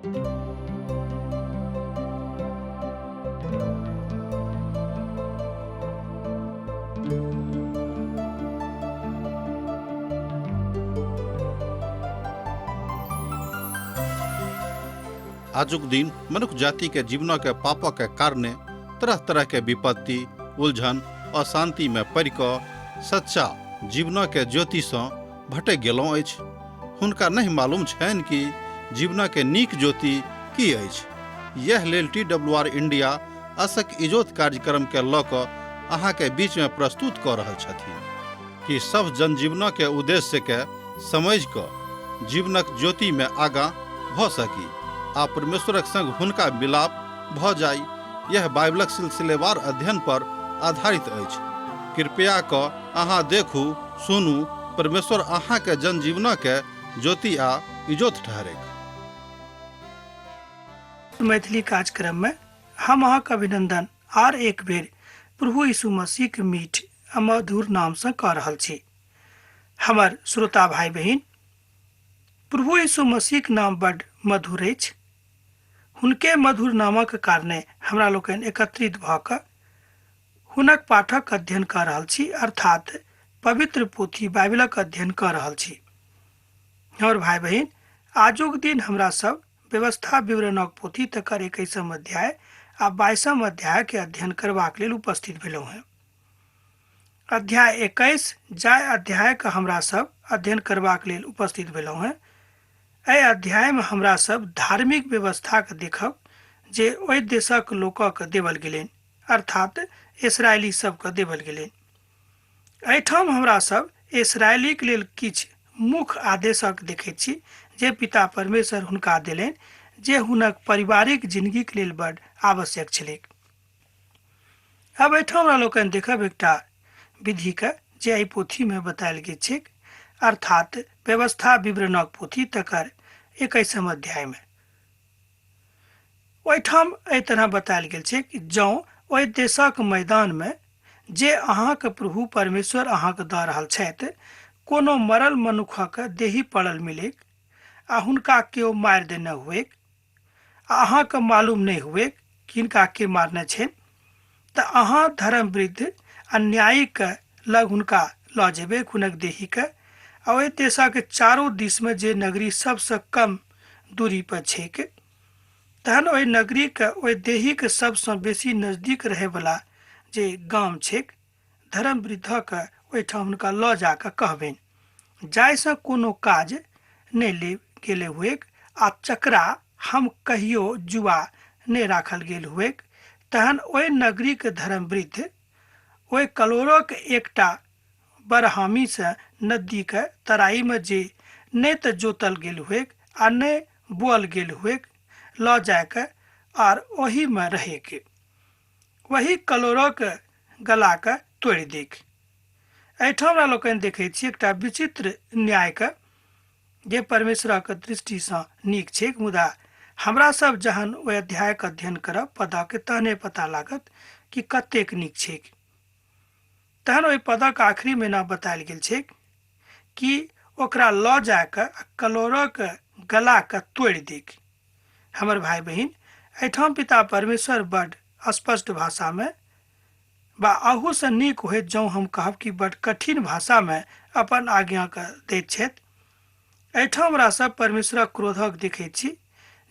आजुक दिन मनुख जाति के जीवन के पापक के कारणे तरह तरह के विपत्ति, उलझन, अशांति में पड़ि कऽ सच्चा जीवन के ज्योति सँ भटकि गेलहुँ अछि। हुनका नहि मालूम छनि कि जीवन के नीक ज्योति की अछि। यैह लेल टी डब्ल्यू आर इंडिया असक इजोत कार्यक्रम के लऽ कऽ अहाँ के बीच में प्रस्तुत कऽ रहल छथिन कि सभ जनजीवन के उद्देश्य के समझि कऽ जीवनक ज्योति में आगाँ भऽ सकी आ परमेश्वरक संग हुनका मिलाप भऽ जाइ। यैह बाइबलक सिलसिलेवार अध्ययन पर आधारित अछि। कृपया कऽ अहाँ देखू, सुनू, परमेश्वर अहाँ के जनजीवन के ज्योति आ इजोत ठहरेक। मैथिली कार्यक्रम में हम अहाँक अभिनंदन आर एक बेर प्रभु यीशु मसीह के मीठ आ मधुर नाम से कऽ रहल छी। हमर श्रोता भाई बहिन, प्रभु यीशु मसीह के नाम बड मधुर अछि। हुनके मधुर नामक कारणे हमरा लोकनि एकत्रित भऽ कऽ हुनक पाठक अध्ययन कऽ रहल छी, अर्थात पवित्र पोथी बाइबलक अध्ययन कऽ रहल छी। हमर भाई बहिन, आजुक दिन हमरा सब व्यवस्था विवरणक पोथी तकर 21 अध्याय आ 22 अध्याय के अध्ययन करबाक लेल उपस्थित भेलहुँ हेँ। अध्याय 21 जाहि अध्याय के हमरा सब अध्ययन करबाक लेल उपस्थित भेलहुँ हेँ, एहि अध्याय में हमरा सब धार्मिक व्यवस्था के देखब जे ओहि देशक लोकक देवल गेलनि, अर्थात इसराइली सबके देवल गेलनि। एहिठाम हमरा सब इसराइलीक लेल किछु मुख्य आदेशक देखैत छी जे पिता परमेश्वर हुनका देलनि, जे हुनक पारिवारिक जिंदगीक लेल बड आवश्यक छलैक। अब एहिठाम हमरा लोकनि देखब एकटा विधिके जे एहि पोथीमे बतायल गेल छैक, अर्थात व्यवस्था विवरणक पोथी तकर 21 अध्यायमे। ओहिठाम एहि तरह बतायल गेल छै कि जँ ओहि देशक मैदानमे जे अहाँक प्रभु परमेश्वर अहाँक दऽ रहल छथि कोनो मरल मनुखक देही पड़ल मिलैक आ हुनका केओ मारि देने हुएक आ अहाँके मालूम नहि हुएक कि हिनका के मारने छनि, तऽ अहाँ धर्मवृद्ध आ न्यायिक लग हुनका लऽ जेबै हुनक देहीके, आ ओहि देशक चारू दिसमे जे नगरी सबसँ कम दूरी पर छैक, तहन ओहि नगरीके ओहि देहीके सबसँ बेसी नजदीक रहैवला जे गाम छैक, धर्मवृद्धक ओहिठाम हुनका लऽ जाकऽ कहबनि, जाहिसँ कोनो काज नहि ले गेले हुएक आ चकरा हम कहियो जुआ नहि राखल गेल हुएक, तहन ओहि नगरीक धर्मवृद्ध ओहि कलोरक एकटा बरहामीसँ नदीक तराईमे जे नहि तऽ जोतल गेल हुएक आ नहि बोअल गेल हुएक लऽ जायके आर ओहीमे रहैक, वही कलोरक गलाके तोड़ि दैक। एहिठाम हमरा लोकनि देखैत छी एकटा विचित्र न्यायके जे परमेश्वरक दृष्टिसँ नीक छैक, मुदा हमरा सब जहन ओहि अध्यायक अध्ययन करब पदक तहने पता लागत कि कतेक नीक छैक। तहन ओहि पदक आखिरी में एना बतायल गेल छैक कि ओकरा लऽ जाकऽ आ कलोरक गलाके तोड़ि दैक। हमर भाई बहिन, एहिठाम पिता परमेश्वर बड स्पष्ट भाषा में बा अहूसँ नीक होइत जँ हम कहब कि बड कठिन भाषा में अपन आज्ञाके दैत छथि। एहिठाम हमरा सब परमेश्वरक क्रोधक देखैत छी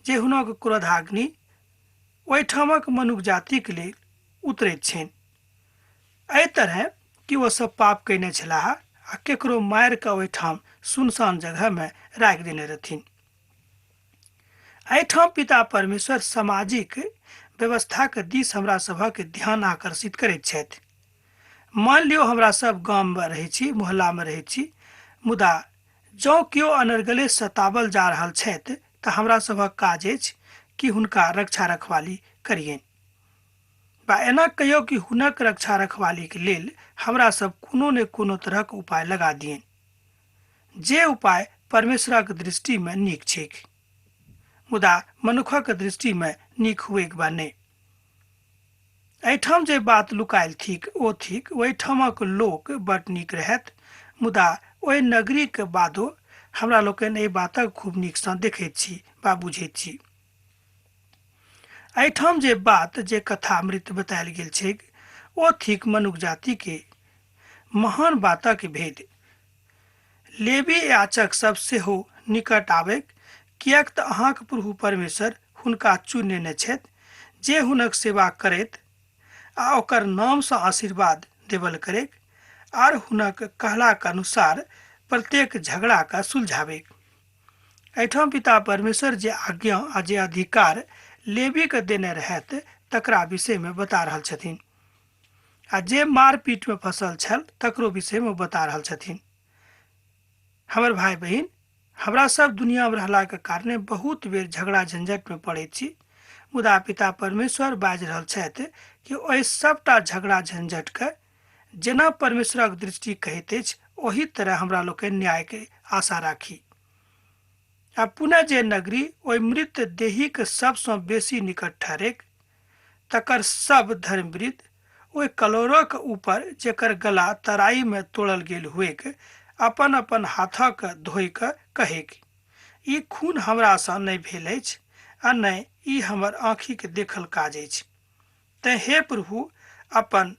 जे हुनक क्रोधाग्नि ओहिठामक मनुख जातिक लेल उतरैत छनि, एहि तरहे कि ओ सब पाप कयने छलाह आ केकरो मारि कऽ ओहिठाम सुनसान जगह में राखि देने रहथिन। एहिठाम पिता परमेश्वर सामाजिक व्यवस्थाक दिस हमरा सभक ध्यान आकर्षित करैत छथि। मान लियौ हमरा सब गाममे रहै छी, मोहल्लामे रहै छी, मुदा जँ केओ अनर्गले सतावल जा रहल छथि तऽ हमरा सभक काज अछि कि हुनका रक्षा रखवाली करियनि, बा एना कहियौ कि हुनक रक्षा रखवालीके लेल हमरा सब कोनो ने कोनो तरहक उपाय लगा दियनि, जे उपाय परमेश्वरक दृष्टिमे नीक छैक, मुदा मनुखक दृष्टिमे नीक हुएक बा नहि। एहिठाम जे बात लुकायल थिक ओ थिक ओहिठामक लोक बड नीक रहत, मुदा ओहि नगरीक बादो हमरा लोकनि एहि बातक खूब नीकसँ देखैत छी बा बुझैत छी। एहिठाम जे बात जे कथामृत बतायल गेल छैक ओ थिक मनुख जाति के महान बातक भेद। लेवी याचक सब सेहो निकट आबैक, किएक तऽ अहाँक प्रभु परमेश्वर हुनका चुनि नेने छथि जे हुनक सेवा करैत आ ओकर नामसँ आशीर्वाद देबल करैक आर हुनक कहलाक अनुसार प्रत्येक झगड़ाके सुलझाबैक। एहिठाम पिता परमेश्वर जे आज्ञा आ जे अधिकार लेवीके देने रहैत तकरा विषयमे बता रहल छथिन आ जे मारपीटमे फसल छल तकरो विषयमे बता रहल छथिन। हमर भाई बहिन, हमरा सब दुनियामे रहलाके कारणे बहुत बेर झगड़ा झंझटमे पड़ैत छी, मुदा पिता परमेश्वर बाजि रहल छथि कि ओहि सबटा झगड़ा झंझटके जेना परमेश्वरक दृष्टि कहैत अछि ओही तरह हमरा लोकनि न्यायके आशा राखी। आ पुनः जे नगरी ओहि मृत देहीके सबसँ बेसी निकट ठहरेक तकर सब धर्मवृद्ध ओहि कलोरक ऊपर जेकर गला तराईमे तोड़ल गेल हुएक अपन अपन हाथक धोइ कऽ कहैक, ई खून हमरासँ नहि भेल अछि आ नहि ई हमर आँखिके देखल काज अछि। तेँ हे प्रभु, अपन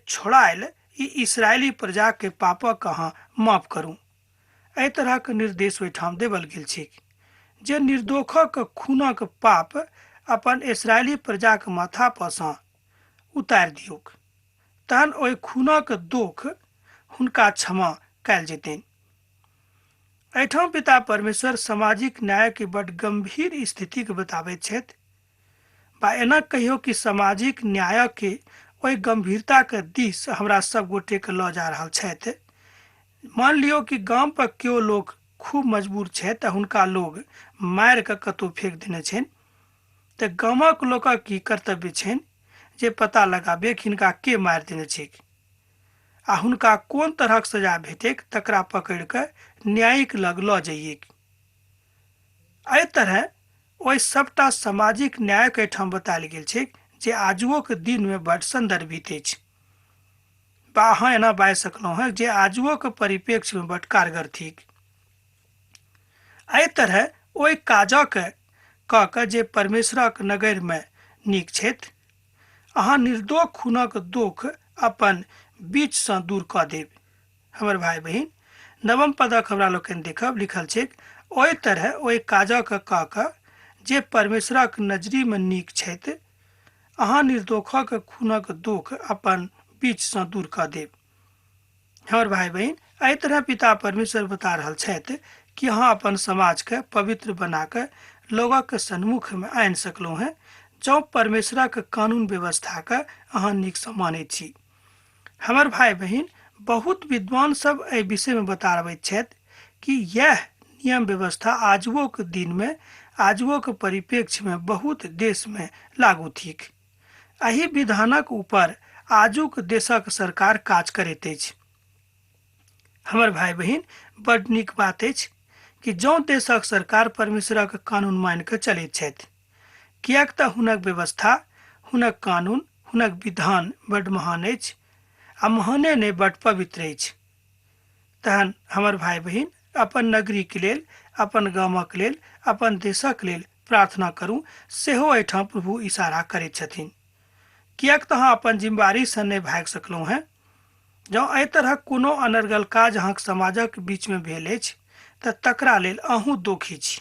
छोड़ायल ई इसराइली प्रजाके पापक अहाँ माफ करू। एहि तरहक निर्देश ओहिठाम देवल गेल छैक जे निर्दोषक खूनक पाप अपन इसराइली प्रजाक माथा परसँ उतारि दियौक, तहन ओहि खूनक दोख हुनका क्षमा कयल जेतनि। एहिठाम पिता परमेश्वर सामाजिक न्यायके बड गंभीर स्थितिके बताबैत छथि बा एना कहियो कि सामाजिक न्यायके ओहि गंभीरताके दिस हमरा सब गोटेके लऽ जा रहल छथि। मान लियौ कि गाम पर केओ लोक खूब मजबूर छथि तऽ हुनका लोग मारि कऽ कतहु फेक देने छनि, तऽ गामक लोकक की कर्तव्य छनि जे पता लगाबे कि हिनका के मारि देने छैक आ हुनका कोन तरहक सजा भेटैक तकरा पकड़ि कऽ न्यायिक लग लऽ जइएक। एहि तरह ओहि सबटा सामाजिक न्यायक एहिठाम बतायल गेल छैक जे आजुओक दिनमे बड संदर्भित अछि बा अहाँ एना बाजि सकलहुँ हेँ जे आजुओक परिप्रेक्ष्यमे बड कारगर थिक। एहि तरह ओहि काजक कऽ कऽ जे परमेश्वरक नगरमे नीक छथि अहाँ निर्दोष खूनक दोख अपन बीचसँ दूर कऽ देब। हमर भाई बहिन, नवम पदक हमरा लोकनि देखब लिखल छैक, ओहि तरह ओहि काजक कऽ कऽ जे परमेश्वरक नजरीमे नीक छथि अहाँ निर्दोषक खूनक दोख अपन बीचसँ दूर कऽ देब। हमर भाई बहिन, एहि तरह पिता परमेश्वर बता रहल छथि कि अहाँ अपन समाजके पवित्र बना कऽ लोगक सन्मुखमे आनि सकलहुँ हेँ जँ परमेश्वरक कानून व्यवस्थाके अहाँ नीकसँ मानैत छी। हमर भाई बहिन, बहुत विद्वान सब एहि विषयमे बताबैत छथि कि यैह नियम व्यवस्था आजुओक दिनमे आजुओक परिप्रेक्ष्यमे बहुत देशमे लागू थिक। एहि विधानक ऊपर आजुक देशक सरकार काज करैत अछि। हमर भाई बहिन, बड नीक बात अछि कि जँ देशक सरकार परमेश्वरक कानून मानि कऽ चलैत छथि, किएक तऽ हुनक व्यवस्था, हुनक कानून, हुनक विधान बड महान अछि आ महाने नहि बड पवित्र अछि। तहन हमर भाई बहिन, अपन नगरीके लेल, अपन गामक लेल, अपन देशक लेल प्रार्थना करू सेहो एहिठाम प्रभु इशारा करैत छथिन। किएक तऽ अहाँ अपन जिम्मेवारीसँ नहि भागि सकलहुँ हेँ। जँ एहि तरहक कोनो अनर्गल काज अहाँक समाजक बीचमे भेल अछि तऽ तकरा लेल अहूँ दोखी छी।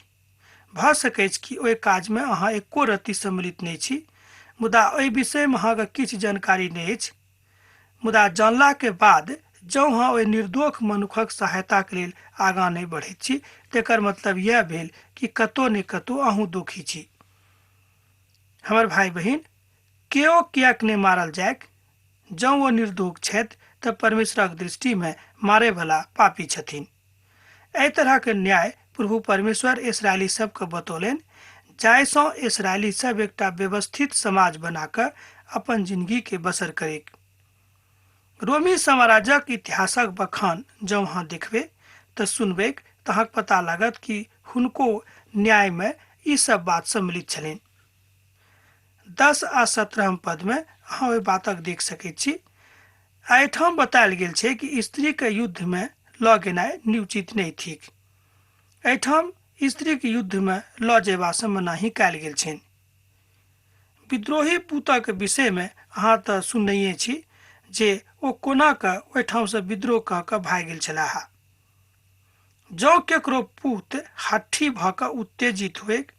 भऽ सकैछ कि ओहि काजमे अहाँ एको रत्ती सम्मिलित नहि छी, मुदा ओहि विषयमे अहाँके किछु जानकारी नहि अछि। मुदा जानलाके बाद जँ अहाँ ओहि निर्दोष मनुखक सहायताके लेल आगाँ नहि बढ़ैत छी तेकर मतलब यैह भेल कि कतहु ने कतहु अहूँ दोखी छी। हमर भाई बहिन, केओ किएक नहि मारल जाइक, जँ ओ निर्दोष छथि तऽ परमेश्वरक दृष्टिमे मारयवला पापी छथिन। एहि तरहक न्याय प्रभु परमेश्वर इसराइली सबके बतौलनि जाहिसँ इसराइली सब एकटा व्यवस्थित समाज बना कऽ अपन जिंदगीके बसर करैक। रोमी साम्राज्यक इतिहासक बखान जँ अहाँ देखबै तऽ सुनबैक तऽ अहाँके पता लागत कि हुनको न्यायमे ई सब बात सम्मिलित छलनि। 10 आ 17 पदमे अहाँ ओहि बातक देख सकैत छी। एहिठाम बतायल गेल छै कि स्त्रीके युद्धमे लऽ गेनाइ उचित नहि थिक। एहिठाम स्त्रीके युद्धमे लऽ जेबासँ मनाही कयल गेल छनि। विद्रोही पुतक विषयमे अहाँ तऽ सुननहिए छी जे ओ कोना कऽ ओहिठामसँ विद्रोह कऽ कऽ भागि गेल छलाह। जँ केकरो पूत हठी भऽ कऽ उत्तेजित होइक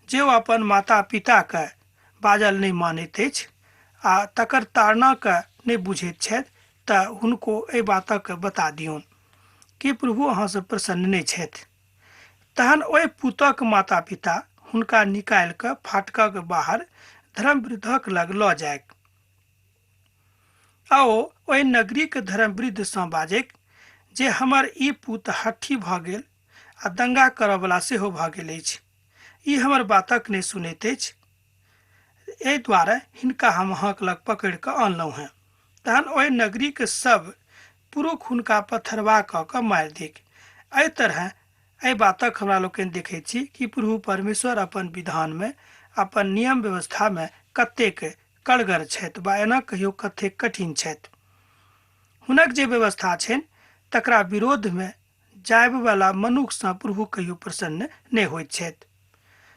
जे ओ अपन माता पिताके बाजल नहि मानैत अछि आ तकर ताड़नाके नहि बुझैत छथि तऽ हुनको एहि बातक बता दियौन कि प्रभु अहाँसँ प्रसन्न नहि छथि। तहन ओहि पुतक माता पिता हुनका निकालि कऽ फाटकक बाहर धर्मवृद्धक लग लऽ जायक आ ओ ओहि नगरीक धर्मवृद्धसँ बाजैक जे हमर ई पुत हठी भऽ गेल आ दंगा करऽवला सेहो भऽ गेल अछि, ई हमर बातक नहि सुनैत अछि, एहि दुआरे हिनका हम अहाँक लग पकड़ि कऽ अनलहुँ हेँ। तहन ओहि नगरीक सब पुरुष हुनका पथरवा कऽ कऽ मारि दैक। एहि तरह एहि बातक हमरा लोकनि देखैत छी कि प्रभु परमेश्वर अपन विधानमे अपन नियम व्यवस्थामे कतेक कड़गर छथि वा एना कहियो कतेक कठिन छथि। हुनक जे व्यवस्था छनि तकरा विरोधमे जायबवला मनुखसँ प्रभु कहियो प्रसन्न नहि होइत छथि।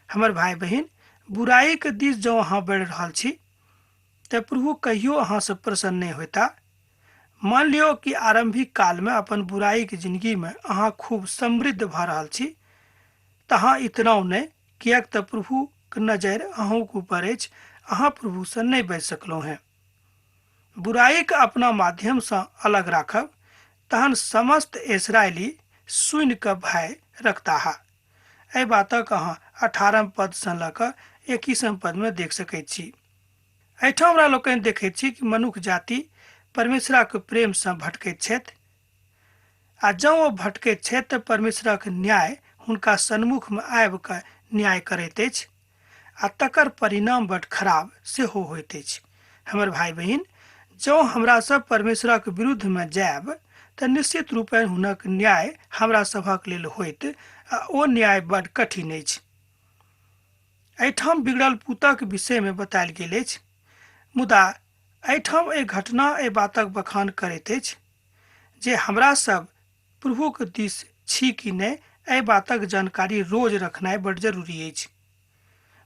हमर भाय बहिन, बुराइके दिस जँ अहाँ बढ़ि रहल छी तऽ प्रभु कहियो अहाँसँ प्रसन्न नहि होता। मान लियौ कि आरम्भिक कालमे अपन बुराइके जिंदगीमे अहाँ खूब समृद्ध भऽ रहल छी तऽ अहाँ इतनाउ नहि, किएक तऽ प्रभुके नजरि अहूँके ऊपर अछि, अहाँ प्रभुसँ नहि बचि सकलहुँ हेँ। बुराइके अपना माध्यमसँ अलग राखब तहन समस्त इसराइली सुनि कऽ भय रखताह। एहि बातक अहाँ 18 पदसँ लऽ कऽ 21 पदमे देख सकैत छी। एहिठाम हमरा लोकनि देखैत छी कि मनुख जाति परमेश्वरक प्रेमसँ भटकैत छथि आ जँ ओ भटकैत छथि तऽ परमेश्वरक न्याय हुनका सन्मुखमे आबि कऽ न्याय करैत अछि आ तकर परिणाम बड खराब सेहो होइत अछि। हमर भाय बहिन, जँ हमरा सब परमेश्वरक विरुद्धमे जायब तऽ निश्चित रूपेण हुनक न्याय हमरा सभक लेल होइत आ ओ न्याय बड कठिन अछि। एहिठाम बिगड़ल पुतक विषयमे बतायल गेल अछि, मुदा एहिठाम एहि घटना एहि बातक बखान करैत अछि जे हमरा सब प्रभुक दिस छी कि नहि, एहि बातक जानकारी रोज रखनाइ बड जरूरी अछि।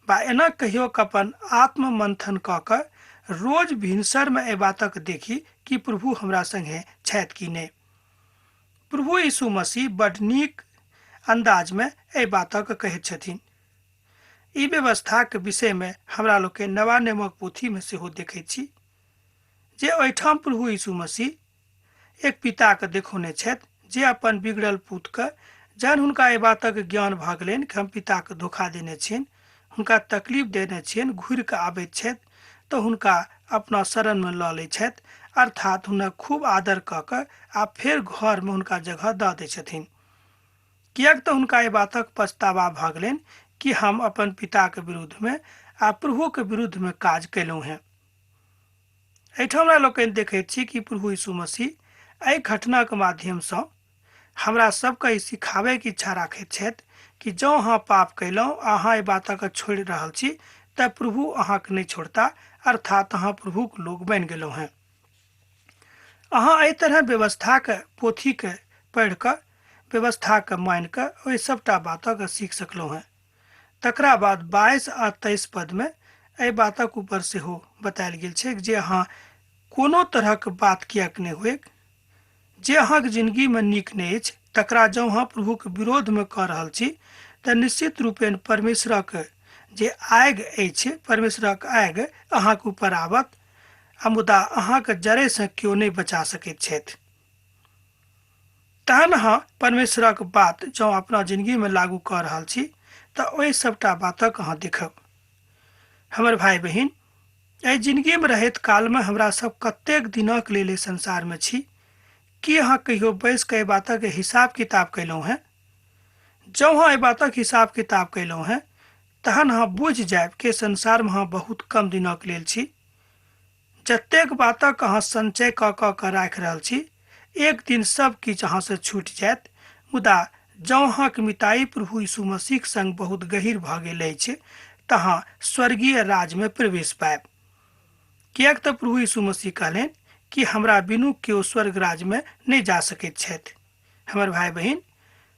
बा एना कहियो अपन आत्ममंथन कऽ कऽ रोज भिनसरमे एहि बातक देखी कि प्रभु हमरा संगे छथि कि नहि। प्रभु यीशु मसीह बड नीक अंदाजमे एहि बातक कहैत छथिन। ई व्यवस्थाक विषयमे हमरा लोकनि नवा नियमक पोथीमे सेहो देखैत छी जे ओहिठाम प्रभु यीशु मसीह एक पिताके देखौने छथि जे अपन बिगड़ल पुतके जहन हुनका एहि बातक ज्ञान भऽ गेलनि कि हम पिताके धोखा देने छियनि, हुनका तकलीफ देने छियनि, घुरि कऽ आबैत छथि तऽ हुनका अपना शरणमे लऽ लै छथि, अर्थात हुनक खूब आदर कऽ कऽ आ फेर घरमे हुनका जगह दऽ दै छथिन, किएक तऽ हुनका एहि बातक पछतावा भऽ गेलनि कि हम अपन पिताके विरुद्धमे आ प्रभुके विरुद्धमे काज कयलहुँ हेँ। एहिठाम हमरा लोकनि देखैत छी कि प्रभु यीशु मसीह एहि घटनाके माध्यमसँ हमरा सबके ई सिखाबैके इच्छा राखैत छथि कि जँ अहाँ पाप कयलहुँ आ अहाँ एहि बातके छोड़ि रहल छी तऽ प्रभु अहाँके नहि छोड़ता, अर्थात अहाँ प्रभुक लोक बनि गेलहुँ हेँ। अहाँ एहि तरह व्यवस्थाके पोथीके पढ़ि कऽ व्यवस्थाके मानि कऽ ओहि सबटा बातके सीख सकलहुँ हेँ। तकरा बाद 22 आ 23 पदमे एहि बातक ऊपर सेहो बतायल गेल छै जे अहाँ कोनो तरहक बात किएक नहि होइक जे अहाँके जिंदगीमे नीक नहि अछि तकरा जँ अहाँ प्रभुके विरोधमे कऽ रहल छी तऽ निश्चित रूपेण परमेश्वरक जे आगि अछि, परमेश्वरक आगि अहाँके ऊपर आबत आ मुदा अहाँके जड़ेसँ केओ नहि बचा सकैत छथि। तहन अहाँ परमेश्वरक बात जँ अपना जिंदगीमे लागू कऽ रहल छी तऽ ओहि सबटा बातक अहाँ देखब। हमर भाय बहिन, एहि जिंदगीमे रहैत कालमे हमरा सब कतेक दिनक लेल एहि संसारमे छी? की अहाँ कहियो बैस कऽ एहि बातक हिसाब किताब कयलहुँ हेँ? जँ अहाँ एहि बातक हिसाब किताब कयलहुँ हेँ तहन अहाँ बुझि जायब कि संसारमे अहाँ बहुत कम दिनक लेल छी। जतेक बातक अहाँ संचय कऽ कऽ कऽ राखि रहल छी, एक दिन सब किछु अहाँसँ छूटि जायत। मुदा जँ अहाँक मिताई प्रभु यीशु मसीहक संग बहुत गहीर भऽ गेल अछि तऽ अहाँ स्वर्गीय राज्यमे प्रवेश पायब। किएक तऽ प्रभु यीशु मसीह कहलनि कि हमरा बिनु केओ स्वर्ग राज्यमे नहि जा सकैत छथि। हमर भाय बहिन,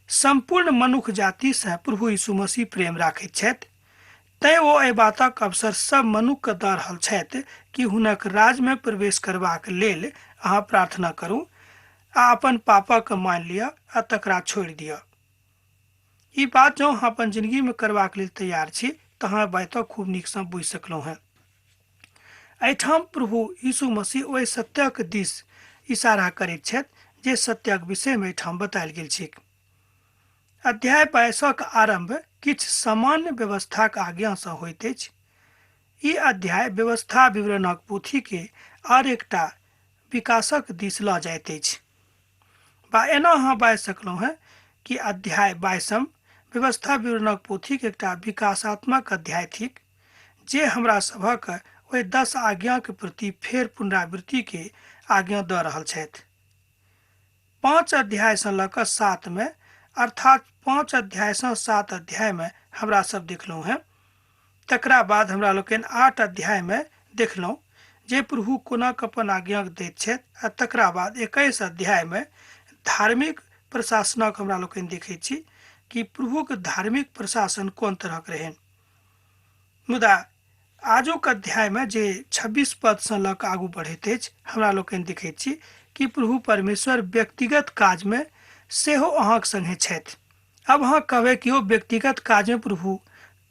सम्पूर्ण मनुख जातिसँ प्रभु यीशु मसीह प्रेम राखैत छथि, तैं ओ एहि बातक अवसर सब मनुक्खके दऽ रहल छथि कि हुनक राज्यमे प्रवेश करबाक लेल अहाँ प्रार्थना करू आ अपन पापक मानि लिअ आ तकरा छोड़ि दिअ। ई बात जँ अहाँ अपन जिंदगीमे करबाक लेल तैयार छी तऽ अहाँ बातक खूब नीकसँ बुझि सकलहुँ हेँ। एहिठाम प्रभु यीशु मसीह ओहि सत्यक दिस इशारा करैत छथि जे सत्यक विषयमे एहिठाम बतायल गेल छैक। अध्याय 22 आरंभ किछु सामान्य व्यवस्थाक आज्ञासँ होइत अछि। ई अध्याय व्यवस्था विवरणक पोथीके आर एकटा विकासक दिस लऽ जाइत अछि। बा एना अहाँ बाजि सकलहुँ हेँ कि अध्याय 22 व्यवस्था विवरणक पोथीक एकटा विकासात्मक अध्याय थिक जे हमरा सभक ओहि 10 आज्ञाक प्रति फेर पुनरावृत्ति के आज्ञा दऽ रहल छथि। 5 अध्यायसँ लऽ कऽ 7 मे, अर्थात 5 अध्यायसँ 7 अध्यायमे हमरा सब देखलहुँ हेँ। तकरा बाद हमरा लोकनि 8 अध्यायमे देखलहुँ जे प्रभु कोना अपन आज्ञा दैत छथि आ तकरा बाद 21 अध्यायमे धार्मिक प्रशासनक हमरा लोकनि देखैत छी कि प्रभुक धार्मिक प्रशासन कोन तरहक रहनि। मुदा आजुक अध्यायमे जे 26 पदसँ लऽ कऽ आगू बढ़ैत अछि हमरा लोकनि देखैत छी कि प्रभु परमेश्वर व्यक्तिगत काजमे सेहो अहाँक संगे छथि। अब अहाँ कहबै कि ओ व्यक्तिगत काजमे प्रभु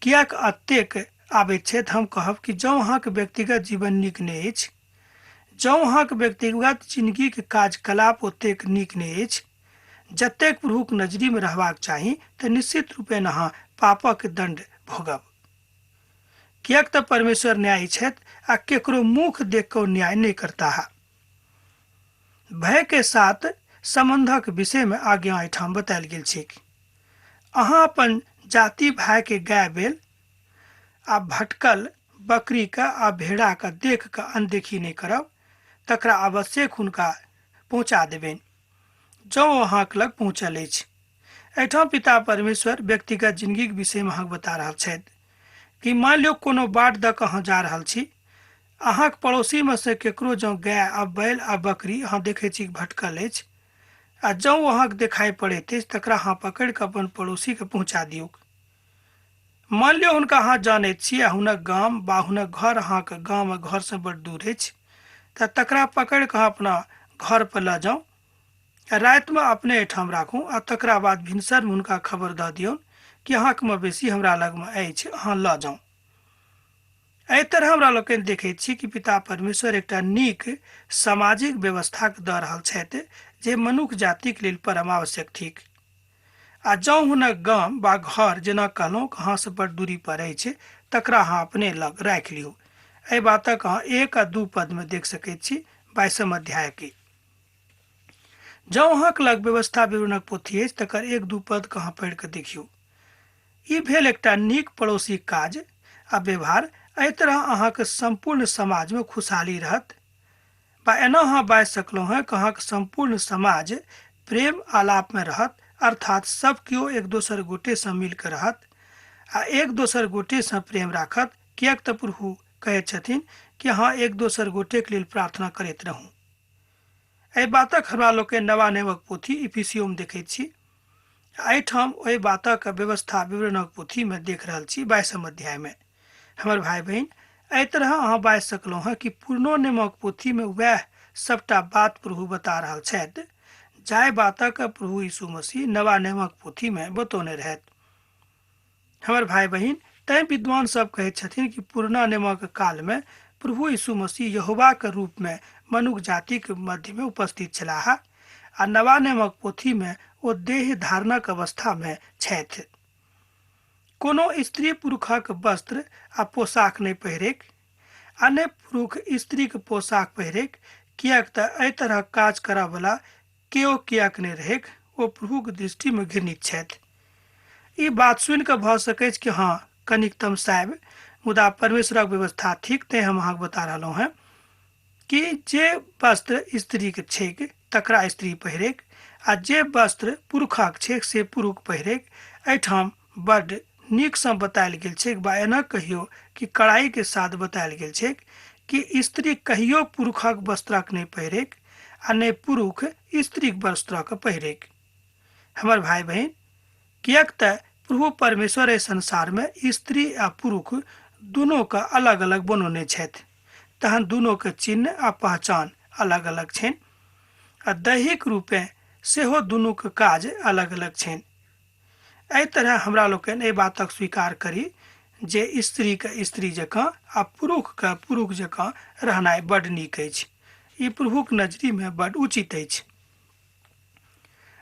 किएक एतेक आबैत छथि? हम कहब कि जँ अहाँके व्यक्तिगत जीवन नीक नहि अछि, जँ अहाँके व्यक्तिगत जिंदगीके कार्यकलाप ओतेक नीक नहि अछि जतेक प्रभुक नजरीमे रहबाक चाही, तऽ निश्चित रूपेण अहाँ पापक दंड भोगब। किएक तऽ परमेश्वर न्यायी छथि आ केकरो मुख देख कऽ न्याय नहि करताह। भय के साथ संबंधक विषयमे आज्ञा एहिठाम बतायल गेल छैक। अहाँ अपन जाति भाय के गाय बैल आ भटकल बकरी के आ भेड़ा के देख के अनदेखी नहि करब, तकरा आवश्यक हुनका पहुँचा देबनि जँ ओ अहाँके लग पहुँचल अछि। एहिठाम पिता परमेश्वर व्यक्तिगत जिंदगीके विषयमे अहाँके बता रहल छथि कि मान लियौ कोनो बाट दऽ कऽ अहाँ जा रहल छी, अहाँके पड़ोसीमे से केकरो जँ गाय आ बैल आ बकरी अहाँ देखै छी भटकल अछि आ जँ ओ अहाँके देखाइ पड़ैत अछि तकरा अहाँ पकड़ि कऽ अपन पड़ोसीके पहुँचा दियौक। मान लियौ हुनका अहाँ जानैत छी आ हुनक गाम बा हुनक घर अहाँके गाम आ घरसँ बड़ दूर अछि, तऽ तकरा पकड़ि कऽ अहाँ अपना घर पर लऽ जाउ आ रातिमे अपने एहिठाम राखू आ तकरा बाद भिनसरमे हुनका खबर दऽ दियौन कि अहाँके मवेशी हमरा लगमे अछि, अहाँ लऽ जाउ। एहि तरह हमरा लोकनि देखैत छी कि पिता परमेश्वर एकटा नीक सामाजिक व्यवस्थाक दऽ रहल छथि जे मनुख जातिक लेल परम आवश्यक थिक। आ जँ हुनक गाम वा घर जेना कहलहुँ अहाँसँ बड़ दूरी पर अछि तकरा अहाँ अपने लग राखि लियौ। एहि बातक अहाँ 1 आ 2 पदमे देख सकैत छी 22 अध्यायके। जँ अहाँक लग व्यवस्था विवरणक पोथी अछि तकर 1-2 पद के अहाँ पढ़ि कऽ देखियौ। ई भेल एकटा नीक पड़ोसी काज आ व्यवहार। एहि तरह अहाँके सम्पूर्ण समाजमे खुशहाली रहत। बा एना अहाँ बाजि सकलहुँ हेँ कि अहाँके सम्पूर्ण समाज प्रेम आलापमे रहत, अर्थात सब केओ एक दोसर गोटेसँ मिल कऽ रहत आ एक दोसर गोटेसँ प्रेम राखत, किएक तऽ प्रभु कहैत छथिन कि अहाँ एक दोसर गोटेके लेल प्रार्थना करैत रहू। एहि बातक हमरा लोकनि नवा नेमक पोथी इफिसियोमे देखैत छी। एहिठाम ओहि बातक व्यवस्था विवरणक पोथीमे देख रहल छी 22 अध्यायमे। हमर भाई बहिन, एहि तरह अहाँ बाजि सकलहुँ हेँ कि पुरनो नेमक पोथीमे वएह सबटा बात प्रभु बता रहल छथि जाहि बातक प्रभु यीशु मसीह नवा नेमक पोथीमे बतौने रहथि। हमर भाई बहिन, तैं विद्वान सब कहैत छथिन कि पुरना नेमक कालमे प्रभु यीशु मसीह यहोवाके रूपमे मनुख जातिक मध्यमे उपस्थित छलाह आ नवा नेमक पोथीमे ओ देह धारणक अवस्थामे छथि। कोनो स्त्री पुरुषक वस्त्र आ पोशाक नहि पहिरेक आ नहि पुरुष स्त्रीक पोशाक पहिरेक, किएक तऽ एहि तरहक काज करऽवला केओ किएक नहि रहैक, ओ प्रभुक दृष्टिमे घृणित छथि। ई बात सुनि कऽ भऽ सकैछ कि हँ कनिक तमसायब, मुदा परमेश्वरक व्यवस्था थिक तैं हम अहाँके बता रहलहुँ हेँ कि जे वस्त्र स्त्रीके छैक तकरा स्त्री पहिरेक आ जे वस्त्र पुरुषक छैक से पुरुष पहिरेक। एहिठाम बड्ड नीकसँ बतायल गेल छैक बा एना कहियो कि कड़ाईके साथ बतायल गेल छैक कि स्त्री कहियो पुरुषक वस्त्रक नहि पहिरेक आ नहि पुरुष स्त्रीक वस्त्रक पहिरेक। हमर भाई बहिन, किएक तऽ प्रभु परमेश्वर एहि संसारमे स्त्री आ पुरुष दुनूके अलग अलग बनौने छथि, तहन दुनूके चिन्ह आ पहचान अलग अलग छनि आ दैहिक रूपेँ सेहो दुनूके काज अलग अलग छनि। एहि तरह हमरा लोकनि एहि बातक स्वीकार करी जे स्त्रीके स्त्री जकाँ आ पुरुषके पुरुष जकाँ रहनाइ बड्ड नीक अछि। ई प्रभुक नजरिमे बड्ड उचित अछि।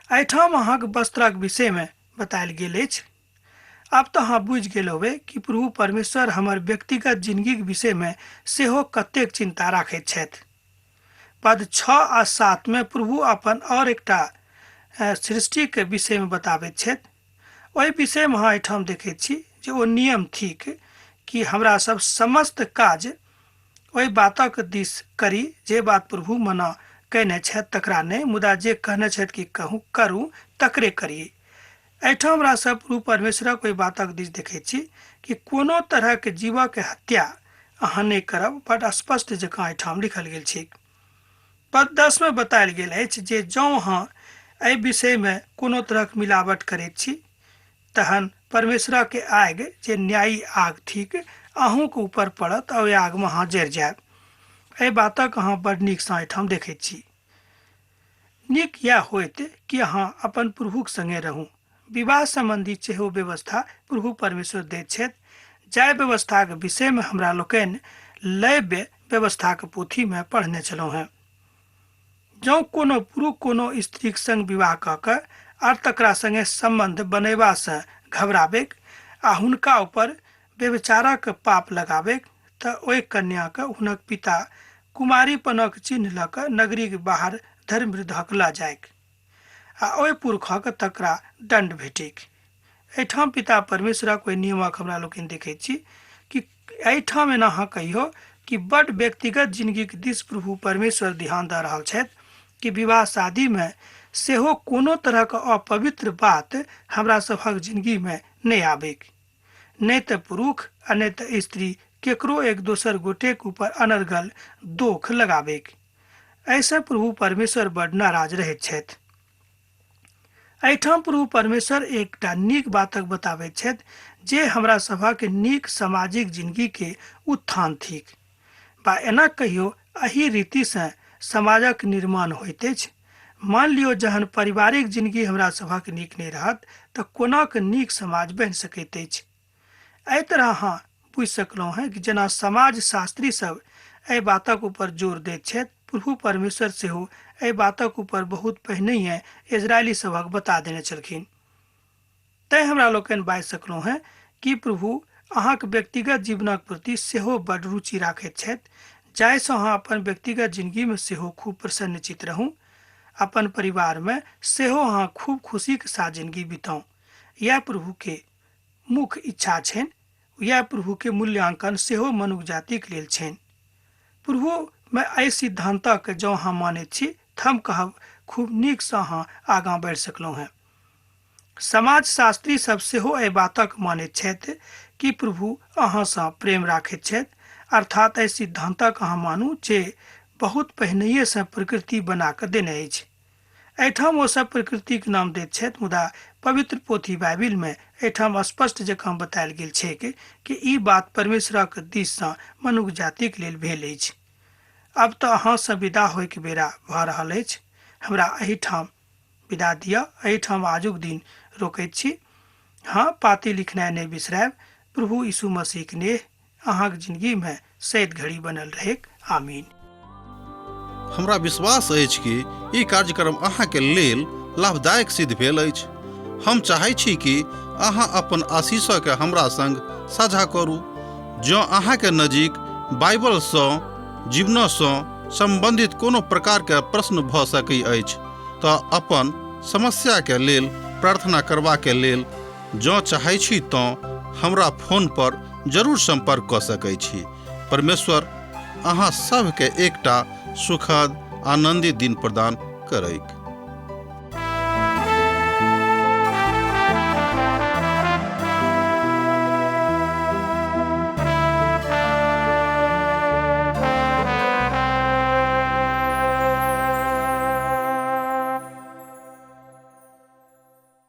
एहिठाम अहाँक वस्त्रक विषयमे बतायल गेल अछि। आब तऽ अहाँ बुझि गेल होबै कि प्रभु परमेश्वर हमर व्यक्तिगत जिनगीक विषयमे सेहो कतेक चिन्ता राखैत छथि। पद 6 आ 7 मे प्रभु अपन आओर एकटा सृष्टिके विषयमे बताबैत छथि। ओहि विषयमे अहाँ एहिठाम देखैत छी जे ओ नियम थिक कि हमरा सब समस्त काज ओहि बातक दिस करी जे बात प्रभु मना कयने छथि तकरा नहि, मुदा जे कहने छथि कि कहू करू तकरे करी। एहिठाम हमरा सब प्रभु परमेश्वरक ओहि बातक दिस देखैत छी कि कोनो तरहक जीवक हत्या अहाँ नहि करब। बड स्पष्ट जकाँ एहिठाम लिखल गेल छैक। पद 10 मे बतायल गेल अछि जे जँ अहाँ एहि विषयमे कोनो तरहक मिलावट करैत छी तहन परमेश्वरक आगि जे न्यायी आग थिक अहूँके ऊपर पड़त आ ओहि आगमे अहाँ जरि जायब। एहि बातक अहाँ बड नीकसँ एहिठाम देखैत छी। नीक इएह होइत कि अहाँ अपन प्रभुक संगे रहू। विवाह सम्बन्धी सेहो व्यवस्था प्रभु परमेश्वर दैत छथि, जाहि व्यवस्थाक विषयमे हमरा लोकनि लैव्य व्यवस्थाक पोथीमे पढ़ने छलहुँ हेँ। जँ कोनो पुरुष कोनो स्त्रीक संग विवाह कऽ कऽ आर तकरा संगे सम्बन्ध बनेबासँ घबराबैक आ हुनका ऊपर व्यभिचारक पाप लगाबैक तऽ ओहि कन्याके हुनक पिता कुमारीपनक चिन्ह लऽ कऽ नगरीक बाहर धर्मवृद्धक लऽ जाइक आ ओहि पुरखक तकरा दण्ड भेटैक। एहिठाम पिता परमेश्वरक ओहि नियमक हमरा लोकनि देखैत छी कि एहिठाम एना अहाँ कहियौ कि बड व्यक्तिगत जिनगीक दिस प्रभु परमेश्वर ध्यान दऽ रहल छथि कि विवाह शादीमे सेहो कोनो तरहक अपवित्र बात हमरा सभक जिनगीमे नहि आबैक। नहि तऽ पुरुष आ नहि तऽ स्त्री केकरो एक दोसर गोटेक ऊपर अनर्गल दोख लगाबैक। एहिसँ प्रभु परमेश्वर बड नाराज रहैत छथि। एहिठाम प्रभु परमेश्वर एकटा नीक बातक बताबैत छथि जे हमरा सभक नीक सामाजिक जिनगी के उत्थान थिक। बा एना कहियो एहि रीतिसँ समाजक निर्माण होइत अछि। मान लियौ जहन पारिवारिक जिनगी हमरा सभक नीक नहि रहत तऽ कोनाक नीक समाज बनि सकैत अछि। एहि तरह अहाँ बुझि सकलहुँ हेँ कि जेना समाज शास्त्री सब एहि बातक ऊपर जोर दैत छथि, प्रभु परमेश्वर सेहो एहि बातक ऊपर बहुत पहिनहिए इजरायली सभक बता देने छलखिन। तैँ हमरा लोकनि बाजि सकलहुँ हेँ कि प्रभु अहाँक व्यक्तिगत जीवनक प्रति सेहो बड रुचि राखैत छथि, जाहिसँ अहाँ अपन व्यक्तिगत जिनगीमे सेहो खूब प्रसन्नचित रहू, अपन परिवारमे सेहो अहाँ खूब खुशीक साथ जिनगी बिताउ। इएह प्रभुके मुख्य इच्छा छनि, इएह प्रभुके मूल्यांकन सेहो मनुख जातिक लेल छनि। प्रभुमे एहि सिद्धान्तक जँ अहाँ मानैत छी तऽ हम कहब खूब नीकसँ अहाँ आगाँ बढ़ि सकलहुँ हेँ। समाजशास्त्री सब सेहो एहि बातक मानैत छथि कि प्रभु अहाँसँ प्रेम राखैत छथि, अर्थात एहि सिद्धान्तक अहाँ मानू जे बहुत पहिनहिएसँ प्रकृति बना कऽ देने अछि। एहिठाम ओ सब प्रकृतिक नाम दैत छथि, मुदा पवित्र पोथी बाइबिलमे एहिठाम स्पष्ट जकाँ बतायल गेल छैक कि ई बात परमेश्वरक दिससँ मनुख जातिक लेल भेल अछि। आब तऽ अहाँसँ विदा होइके बेरा भऽ रहल अछि। हमरा एहिठाम विदा दिअ, एहिठाम आजुक दिन रोकैत छी। हँ, पाती लिखनाइ नहि बिसरायब। प्रभु यीशु मसीहक नेह अहाँक जिनगीमे सैत घड़ी बनल रहैक। आमीन। हमरा विश्वास अछि कि ई कार्यक्रम अहाँके लेल लाभदायक सिद्ध भेल अछि। हम चाहै छी कि अहाँ अपन आशीषके हमरा संग साझा करू। जँ अहाँके नजीक बाइबलसँ जीवनसँ सम्बन्धित कोनो प्रकारके प्रश्न भऽ सकै अछि तऽ अपन समस्याके लेल प्रार्थना करबाके लेल जँ चाहै छी तँ हमरा फोन पर जरूर सम्पर्क कऽ सकै छी। परमेश्वर अहाँ सभके एकटा सुखद आनन्दित दिन प्रदान करैक।